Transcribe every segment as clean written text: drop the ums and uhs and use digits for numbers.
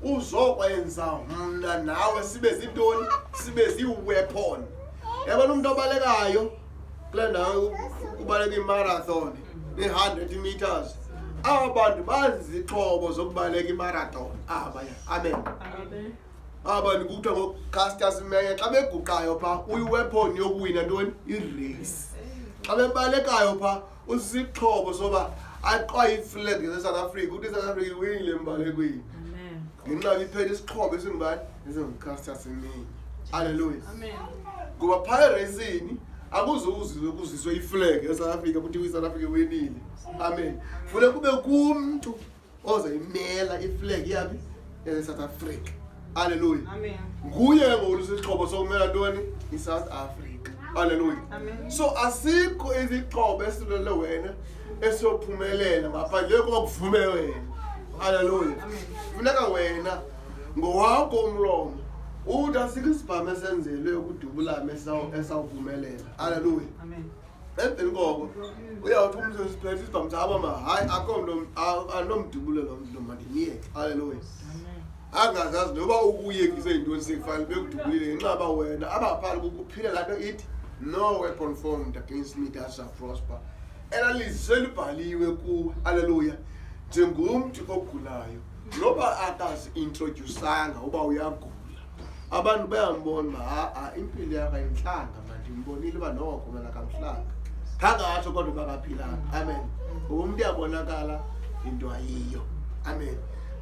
Uzokwenza mna nawe sibe zintoni? Sibe zii-weapon. Yabona umntu obalekayo kule ndawo kubaleka imarathon, i-100 meters. Aba bantu bazizixhobo zokubaleka imarathon abaya. Amen. Aba bantu kuthiwa ngoCaster Semenya, xa beguqayo phaa uyi-weapon yokuwina ntoni? I-race. Xa bebalekayo phaa usisixhobo soba aqwaye iflag yaseSouth Africa, ukuthi iSouth Africa iwinile embalekweni ngenxa iphethe isixhobo esingubani? EsinguCaster Semenya. Halleluya. Ngoba phaa ereyisini akuzuzizwe kuziswe iflag yaseSouth Africa kuthiwa iSouth Africa iwinile. Amen. Funeka kube kumntu ozoyimela iflag yaphi? YaseSouth Africa. Halleluya. Nguye ngoku sisixhobo sokumela ntoni? ISouth Africa. Halleluya. So asikho isixhobo esilele wena esiyophumelela ngaphandle kokuba kuvume wena. Halleluya. Funeka wena ngowakho umlomo uthi asikho isibhamu esenzelwe ukudubulama esawuphumelela. Halleluya. Emveni koko uyawuthi umntu siphethe isibhamu sabo ma hayi akho mntu anomdubulo lo mntu, mandimyeke. Halleluya. Angazazi noba ukuyekise yintoni, sekufanele bekudubulile ngenxa yoba wena abaphali kukuphila laa nto ithi no weapon formed against me that shall prosper. Elaa lizwi selibhaliwe kuwe. Halleluya. Njengomntu ogulayo, noba akazi-introdyusanga uba uyagula, abantu bayambona uba ha-a impilo yakho ayintlanga, mandimbonile uba noko mna akamhlanga, khangatsho kodwa uba akaphilanga. Amen. Ngoba umntu uyabonakala into ayiyo. Amen.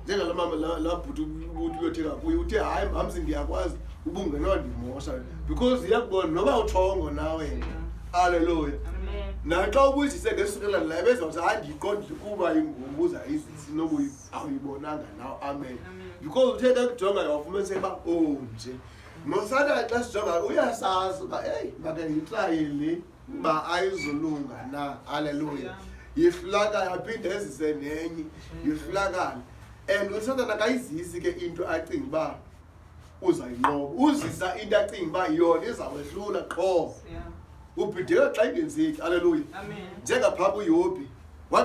Njengalo mama laa bhuti ubuthi uyothenga kuye, uthe hayi mamzi ndiyakwazi ubungenondimosha because iyakubona noba utshongo na wena. Halleluya. Naxa ubuyizise ngesukela la bezawuthi hayi ndiyiqondile kuba ingumbuza izisi noba awuyibonanga naw. Amen. Because uthe xa kujonga wafumaniseka uba onje nosathane xa sijonga uyasazi uba eyi make ndiyitraye le uba ayizulunga na. Halleluya. Yihlulakala, aphinde ezise nenye yihlulakala. And usathane akayizisi ke into acinga uba uzayinqoba, uzisa into acinga uba yona izawuhlula qho. Ubhideka xa ingenzeki. Halleluya. Njengaphaa kuYobhi.